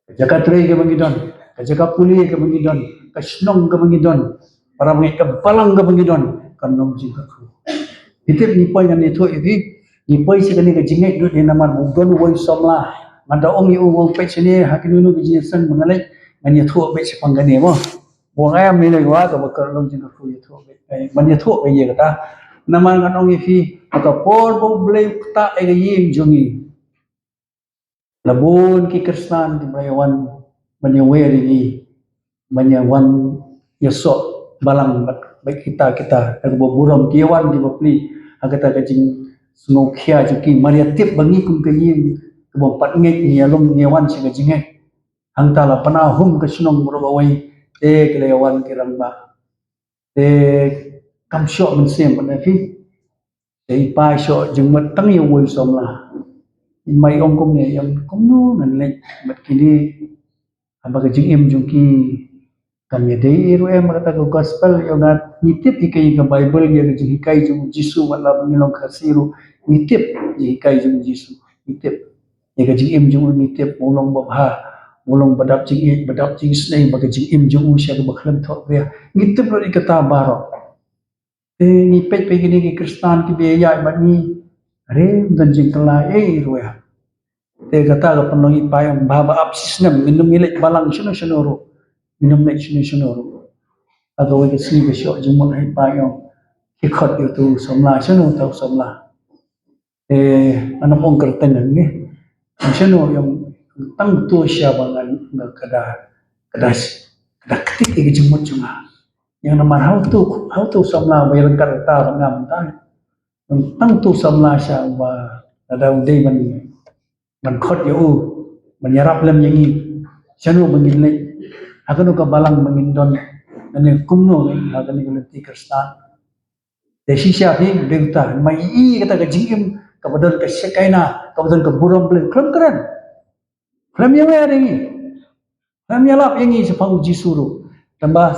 Ka jaka trei kaba ngi don, ka jaka pule kaba ngi don, ka shnong kaba ngi don, para bangeit, ka balang kaba ngi don, kan long jingkyrkhu. Ngi tip, ngi poi, ngan ïathuh ïa phi, ngi poi sha kane ka jingngeit lut ïa, namar ba u don uwei u samla. Ngan da ong ïa u, u ong, peit shane ha kino kino ki jingïaseng ba nga leit, ngan ïathuh beit shaphang kane mo. U ong, em, ïa lei, wa kaba ka long jingkyrkhu, ïathuh beit. Eh, ban ïathuh ka ïa kata. Namar ngan ong ïa phi, ha ka por ba U Blei u ktah ïa ka ïing jong ngi, la bun ki Khristan kiba la ïa wan ban ïa wer ïa ngi, ban ïa wan ïasoh balang bad, bad kita, kita da kaba burom, ki ïa wan ki bapli ha kata ka jingsngewkhia jong ki. Mar ïa tip ba ngi kum ka ïing kaba ym pat ngeit, ngi ïa lum, ngi ïa wan sha ka jingngeit. Hangta la pynahum ka shnong baroh kawei, te ki la ïa wan ki rangbah. Te kam shoh mynsiem pat na phi. Te i pa i shoh jingmut tang ïa uwei u samla. I mei i ong kumne, i ong kumno ngan leit bad kine haba ka jingim jong ki kam ïadei ruh em bad kata ka gospel. I ong, ngi tip ïa ka, ïa ka Baibl, ïa ka jinghikai jong u Jisu, wat la ba ngi long Khasi ruh ngi tip ïa ka jinghikai jong u Jisu, ngi tip. Ïa ka jingim jong u ngi tip, u long babha, u long ba dap jingïeit, ba dap jingisynei, ba ka jingim jong u sha kaba khlem thoh briew. Ngi tip lut ïa kata baroh. Te ngi peit, peit kine ki Khristan kiba ïaid bad ngi, rim don jingkylla ei ruh. Te kata ka pynlong i pa i ong, ba, ba ap shisnem, ngin ym leit balang shano shano ruh, ngin ym leit shano shano ruh. Haba kawei ka sngi ka shoh jingmut, i pa i ong, ki khot ïa uto u samla, shano uto u samla. Eh, ngan ym ong kyrteng hangne. Shano, i ong, tang uto shisha ba ngan, nga, ka da, ka da, ka da ktik ïa ka jingmut jong nga. I ong namar ha uto, ha uto u samla ba ïa ryngkat rta bad nga mynta. Tang uto u samla shisha ba lada u dei ban, ban khot ïa u, ban ïarap lem ïa ngi, shano ba ngin leit? Ha kano ka balang ba ngin don? Lane kumno ha kane ka lynti Khristan? Te shisha phi, dei uta, ma i, i kata ka jingim kaba don ka Shekinah, kaba don ka burom Blei, khlem kren, khlem ïawer ïa ngi, khlem ïalap ïa ngi shaphang u Jisu ruh. Tangba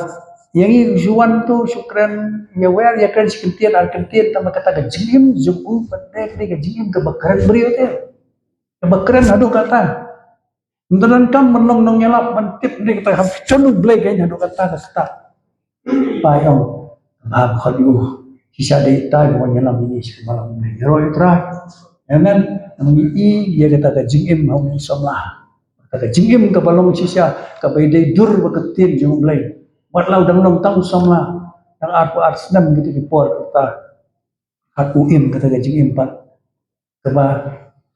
ïa ngi, u shu wan tu, shu kren, ïawer, ïakren shi kyntien ar kyntien, tangba kata ka jingim jong u pat dei, dei ka jingim kaba kren briew te, kaba kren haduh katta. Ym don kam ban long nongïalap ban tip ne kata, ha shano u Blei ka ïeng haduh katta ka ktah. Pa i ong, ba khot ïa u. Shisha dei ita i ba wan ïalam ïa ngi sha ka balang Blei. Ïaroh ïa u Trai. Amen. Ngi i ïa kata ka jingim ha u samla. Kata ka jingim kaba long shisha, kaba dei dur bad ka ktien jong u Blei. Wat la u dang long tang u samla, dang arphew ar snem, kita ki por kata. Kat u im kata ka jingim pat. Kaba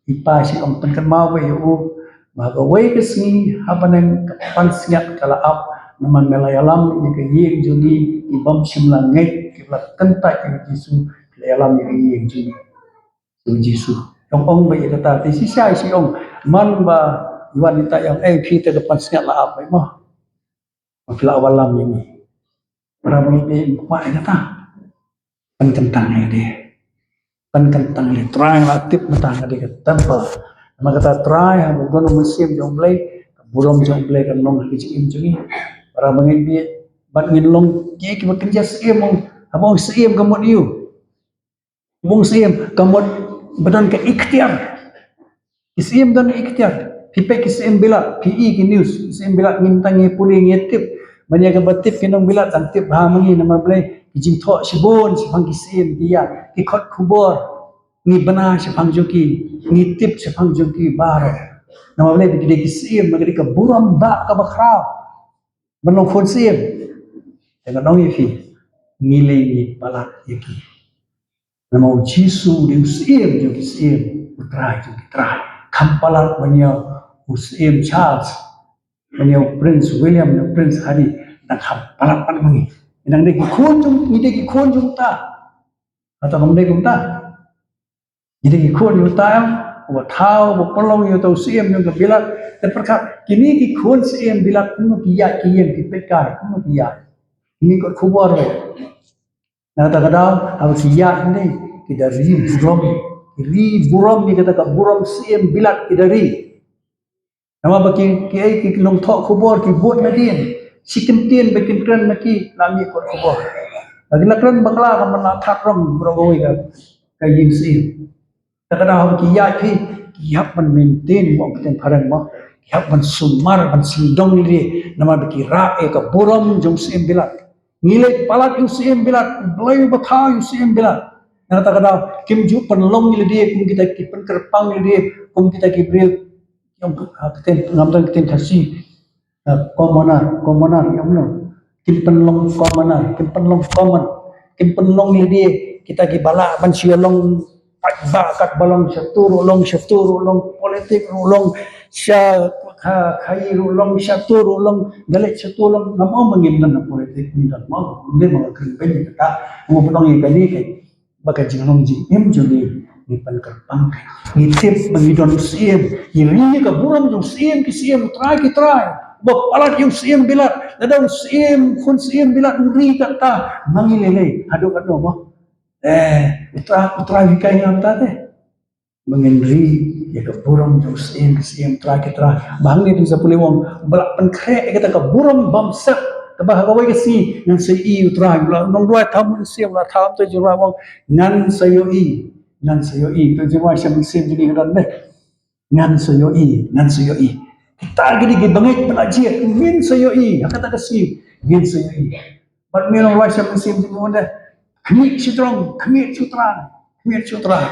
i pa shi ong, pynkynmaw ba ïa u ba kawei ka sngi ha bneng ka pansngiat ka la ap, namar me la ïalam ïa ka ïing jong ngi, ki bym shym la ngeit, ki la kyntait ïa u Jisu, ki la ïalam ïa ka ïing jong ngi. U Jisu ong, ong ba ïa kata, te shisha shi ong, man ba i wan ita i ong, ei phi, te ka pansngiat la ap, ei mo. Phi la wallam ïa ngi. Para bangeit, ïa kata. Pynkyntang ïa lade. Pynkyntang ïa lade. Trai, nga la tip mynta nga dei ka temple. Namar kata Trai, haba don u mynsiem jong U Blei, ka burom jong U Blei kan long ha ka jingim jong ngi. Para bangeit, bad ngin long ki, kiba kynja syiem, haba ong syiem ka mut ïa u. Bun syiem ka mut ba don ka iktiar. Ki syiem don iktiar. Phi peit ki syiem bilat, phi i ki news, ki syiem bilat ngim tang ngi pule ngi tip. Ban ïa kaba tip ki nong bilat tang tip bha ma ngi namar balei ki jingthoh shibun shaphang ki syiem ki ïa ki khot khubor. Ngi bna shaphang jong ki, ngi tip shaphang jong ki baroh. Namar balei ki dei ki syiem, ma ki dei ka burom ba kaba khraw. Ban long khun syiem. Te nga ong ïa phi, ngi lei ngi palat ïa ki. Namar U Jisu u dei u syiem jong ki syiem, u Trai jong ki trai. Kham palat ban ïa u syiem Charles, ban ïa u Prince William, u Prince Harry, dang kham palat pat ma ngi. Ngi dang dei ki khun jong, ngi dei ki khun jong uta. Hato ngam dei kumta? Ngi dei ki khun jong uta em, uba thaw, uba pynlong ïa uta u syiem jong ka bilat. Te pyrkhat, kine ki khun syiem bilat, kumno ki ïaid ki ïeng ki peitkai, kumno ki ïaid. Kine ki khubor re. Na kata ka daw, haba ki ïaid ne, ki da ri burom, ki ri burom ne kata ka burom syiem bilat ki da ri. Namar ba ki, ki ei ki nongthoh khubor ki bud nadien. Shi kyntien ba kin kren na ki, la mih kot khubor. La ki la kren bakla ka man la that rong baroh kawei ka, ka ïing syiem. Te ka daw haba ki ïaid phi, ki hap ban maintain mo, ka ktien phareng mo. Ki hap ban sumar, ban sngewdong lade. Namar ba ki rah ïa ka burom jong syiem bilat. Ngi leit palat ïa u syiem bilat, U Blei uba thaw ïa u syiem bilat. Na kata ka daw, kim ju pynlong ïa lade, kum kita ki pynkyrpang ïa lade, kum kita ki briew. Ïa, ah, ktien, ngam don ktien Khasi. Ah, commoner, commoner, ïa, no. Kim pynlong commoner, kim pynlong common. Kim pynlong ïa lade, kita kiba lah ban shu ïa long paidbah katba long, shatu ruh long, shatu ruh long, politik ruh long, sha, kha, khaïi ruh long, shatu ruh long, da leit shatu long, ngam ong ba ngim don ha politik, ngim don mo, ngim don mo, kren beiñ kata, ngam ong ba ïa kane ka, ba ka jinglong jingim jong ngi, ngi pynkyrpang, ngi tip ba ngi don u syiem, ngi ri ka burom jong u syiem ki syiem, u Trai ki trai, ba palat ïa u syiem bilat, lada u syiem, khun syiem bilat u ri kata, ma ngi lei lei, haduh katno mo. Eh, u Trai, u Trai u hikai ïa nga mynta te. Ba ngin ri ïa ka burom jong u syiem ki syiem, Trai ki trai. Ba hangne phin sa pule u ong, ba la pynkhreh ïa kata ka burom bymsep. Kaba ha kawei ka sngi ngan sa ïohi u Trai, u la nongduwai thaw mynsiem, u la thaw, to jingduwai u ong, ngan sa ïohi, ngan sa ïohi. To jingduwai sha mynsiem jong ngi ha don ne. Ngan sa ïohi, ngan sa ïohi. Kita ki dei ki bangeit ba la jied, ngin sa ïohi, ha kata ka sngi, ngin sa ïohi. Bad ngin ong, Trai sha mynsiem jong ngi, khmih sha jrong, khmih sha u Trai, khmih sha u Trai.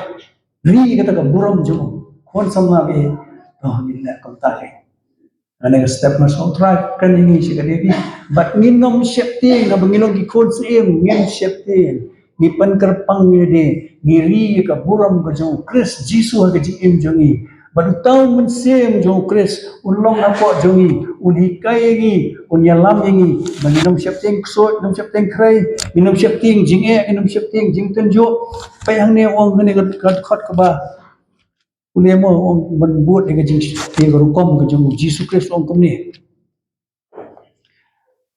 Ri kata ka burom jong u. Khun samla ba ïeit, to ngin leh kumta hi. Kane ka step nga sngew Trai kren ïa ngi shi katdei. Bad ngin ym sheptieng, haba ngi long ki khun syiem, ngin sheptieng. Ngi pynkyrpang ïa lade, ngi ri ïa ka burom ka jong u Khrist Jisu ha ka jingim jong ngi. Bad uta u mynsiem jong u Khrist un long hapoh jong ngi, un hikai ïa ngi, un ïalam ïa ngi. Ba ngin ym sheptieng ksuid, ngin ym sheptieng khrei, ngin ym sheptieng jingeh, ngin ym sheptieng jingtynjuh. Peit hangne u ong hangne ka, ka dkhot kaba Pule mo, u ong ban bud ïa ka jing, ïa ka rukom ka jong u Jisu Khrist, u ong kumne.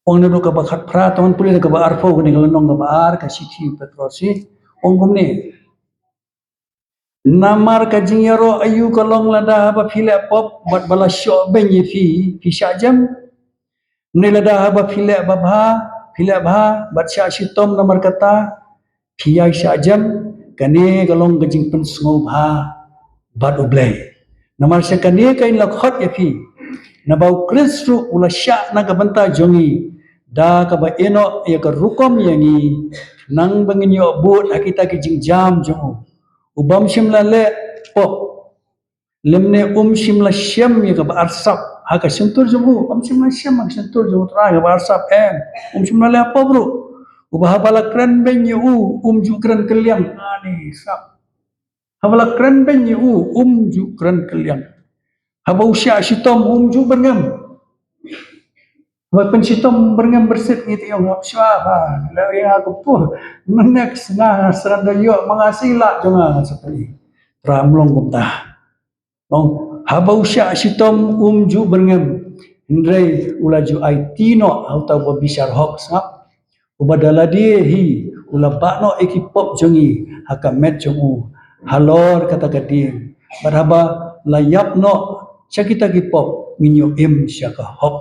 U ong naduh kaba khatphra, tang ngan pule na kaba arphew, kane ka lynnong kaba ar ka shithi u Petros hi. U ong kumne. Namar ka jingïaroh aïu ka long lada haba phi leh pop, bad ba la shoh beiñ ïa phi, phi shah jem? Hynrei lada haba phi leh babha, phi leh bha, bad shah shitom namar kata, phi ïai shah jem, kane ka long ka jingpynsngewbha bad U Blei. Namar sha kane ka in la khot ïa phi, naba u Khrist ruh u la shah na ka bynta jong ngi, da kaba ïehnoh ïa ka rukom ïa ngi, khnang ba ngin ïoh bud ha kita ki jingjam jong u. U bym shym la leh pop. Lymne um shym la shem ïa kaba arsap ha ka shyntur jong u, um shym la shem ha ka shyntur jong u Trai kaba arsap, em, um shym la leh pop ruh. Uba haba la kren beiñ ïa u, um ju kren kylliang. Ani sap. Haba la kren beiñ ïa u, um ju kren kylliang. Haba u shah shitom, um ju byrngem. Ba pynshitom byrngem byrsit ngi te ïong hap shwa ba la ïa ka pu. Mynne ka sngi nga sdang da ïoh ma nga sila jong nga nga sa pynlong. Trai um long kumta. Ong haba u shah shitom um ju byrngem. Hynrei u la ju aiti noh ha uta uba bishar hok sngap. Uba da lade hi u la bah noh ïa ki pop jong ngi ha ka met jong u halor kata ka dieng. Bad haba la ïap noh sha kita ki pop, ngin ïoh im sha ka hok.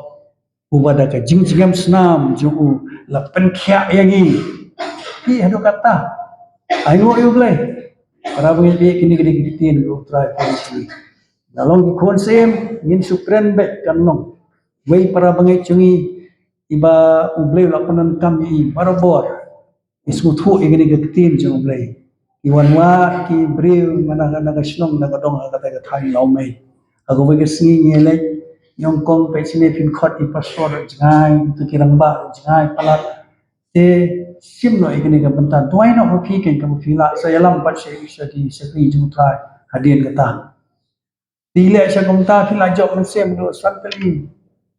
Uba da ka jingjngem snam jong u la pynkhiah ïa ngi. Ki haduh kata. Ai nguh ïa U Blei. Para bangeit, kine ki dei ki ktien U Trai pynshai. Na long ki khun syiem, ngin shu kren beit kan long. Wei para bangeit jong ngi, iba U Blei u la pyndonkam ïa i barabor. Ngi sngewthuh ïa kane ka ktien jong U Blei. Ngi wan wad ki briew na, na, na ka shnong, na ka dong, ha kata ka thaiñ Lawmei. Ha kawei ka sngi ngi leit nyngkong, peit shane phin khot i pastor jngai, to ki rangbah jngai palat. Te shim noh ïa kane ka bynta, duwai noh ma phi kein kaba phi lah, sa ïalam pat sha, sha ki shakri jong U Trai hadien kata. Te leh sha kumta phi la jop mynsiem, duh san tylli.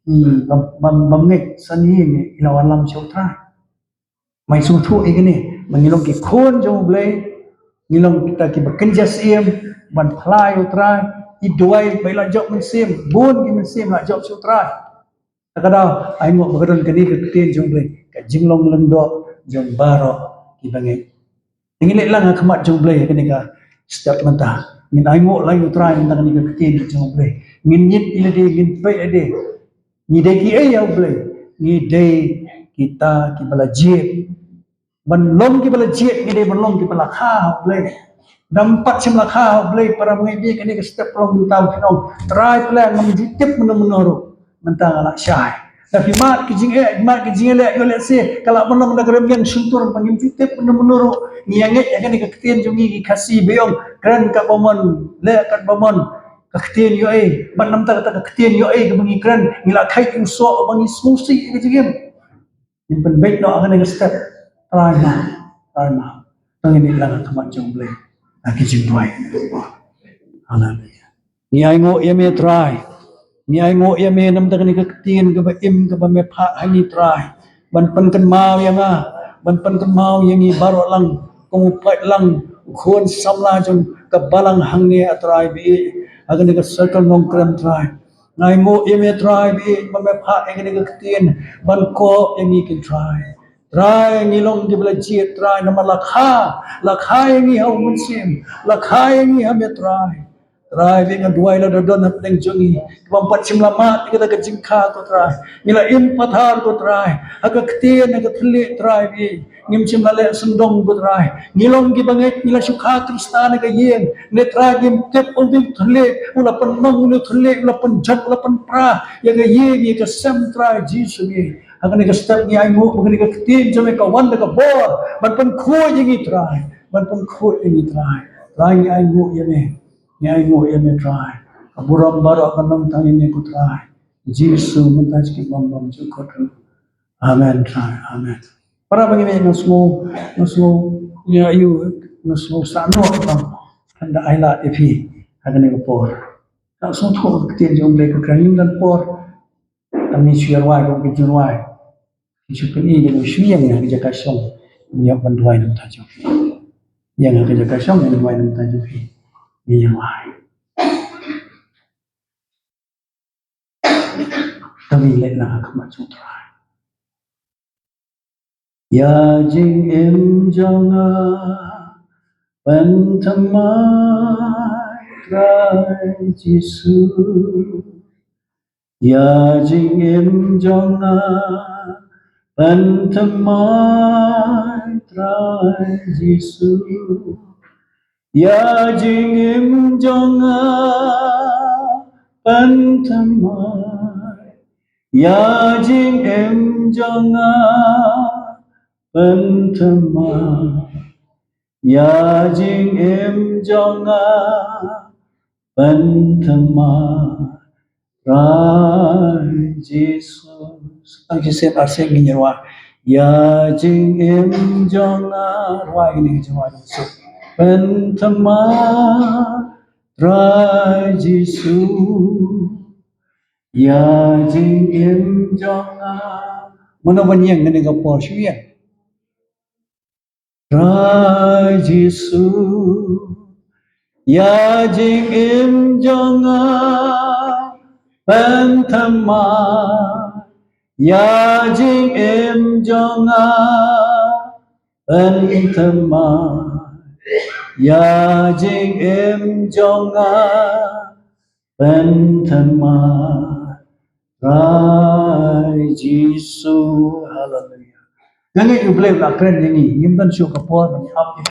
Hmm, bym, bym, bym ngeit san ïing i la wallam sha U Trai. Mai sngewthuh ïa kane, ma ngi long ki khun jong U Blei, ngi long kita kiba kynja syiem ban phla ïa U Trai. I duwai ba i la jop mynsiem, bun ki mynsiem la jop sha U Trai. Te ka daw, ai nguh ba ka don kane ka ktien jong U Blei, ka jinglong lyngdoh jong baroh kiba ngeit. Ngin leit lang ha khmat jong U Blei ha kane ka step mynta. Ngin ai nguh lang ïa U Trai mynta kane ka ktien jong U Blei. Ngin ngeit ïa lade, ngin peit ïa lade. Ngi dei kiei ïa U Blei? Ngi dei kita kiba la jied. Ban long kiba la jied, ngi dei ban long kiba la kha ha U Blei. Dang pat shym la kha ha U Blei, para bangeit, kane ka step ka long mynta, phi ong, Trai phi la, ngam ju tip mynno mynno ruh. Mynta nga la shai. Da phi mad ki jingeh, mad ki jingeh leh, ïoh lehse ka lah ban long da ka rem liang shyntur, ba ngim ju tip mynno mynno ruh. Ngi ïa ngeit ïa kane ka ktien jong ngi ki Khasi ba ong, kren katba mon, leh katba mon. Ka ktien ïoh ei, bad namar kata ka ktien ïoh ei kaba ngi kren, ngi la kheit ïa u soh ba ngi sngewsih ïa ka jingim. Ngin pynbeit noh ha kane ka step. Trai map, Trai map. To ngin ïaid lang ha khmat jong U Blei ha ki jingduwai. Haleluya. Ngi ainguh ïa me Trai. Ngi ainguh ïa me namar kane ka ktien kaba im kaba me phah ha ngi Trai. Ban pynkynmaw ïa nga, ban pynkynmaw ïa ngi baroh lang, kum u paid lang, u khun samla jong ka balang hangne, a Trai, ba ïeit ha kane ka circle Nongkrem Trai. Nga ainguh ïa me Trai, ba ïeit ba me phah ïa kane ka ktien ban kob ïa ngi kin Trai. Trai, ngi long kiba la jied Trai, namar la kha, la kha ïa ngi ha u Mynsiem, la kha ïa ngi ha me Trai. Trai, ba ïeit nga duwai lada don hapdeng jong ngi kiba ym pat shym la mad ïa kata ka jingkha ko Trai. Ngi la im pathar ko Trai ha ka ktien, ha ka thylliej Trai, ba ïeit. Ngim shym la leh sngewdom ko Trai. Ngi long kiba ngeit, ngi la shu kha Khristan ha ka ïing. Ne Trai ngim tip u dei u thylliej, u la pynmong, u dei u thylliej, u la pynjot, u la pynpra ïa ka ïing, ïa ka sem Trai Jisu, ba ïeit. Ha kane ka step ngi ainguh ba kane ka ktien jong me ka wan da ka bor ban pynkhuid ïa ngi Trai, ban pynkhuid ïa ngi Trai. Trai ngi ainguh ïa me, ngi ainguh ïa me Trai. Ka burom baroh ka long tang ïa me ko Trai. Jisu mynta ki bym bam jukut ruh. Amen Trai, amen. Para bangeit, nga sngew, nga sngew, ïa, ïa, nga sngew sah noh tam. Kan da ai lad ïa phi ha kane ka por. Nga sngewthuh ka ktien jong U Blei ka kren, ngim don por. Tang ngi shu ïa rwai, ka ong ka jingrwai. Ngi shu pyni, ngi shu ïeng ha ka jaka shong. Ngi ïa ban duwai na ka bynta jong phi. Ïeng ha ka jaka shong, ngi duwai na ka bynta jong phi. Ngi ïa rwai. Tang ngi leit na ka khmat jong U Trai. Ïa jingim jong nga pynthymmai Trai Jisu. Ïa jingim jong nga pynthymmai Trai Jisu. Ïa jingim jong nga pynthymmai. Ïa jingim jong nga pynthymmai. Ïa jingim jong nga pynthymmai Trai Jisu. Tang shisien arsien ngin ïa rwai. Ïa jingim jong nga, rwai ïa kane ka jingrwai Jisu. Pynthymmai Trai Jisu. Ïa jingim jong nga. Mano ban ïeng kane ka por, shu ïeng. Trai Jisu, ïa jingim jong nga pynthymmai, Ïa jingim jong nga pynthymmai, ïa jingim jong nga pynthymmai, Trai Jisu. Haleluia. Nga ngeit U Blei u la kren ïa ngi, ngim don shuh ka por ban ap.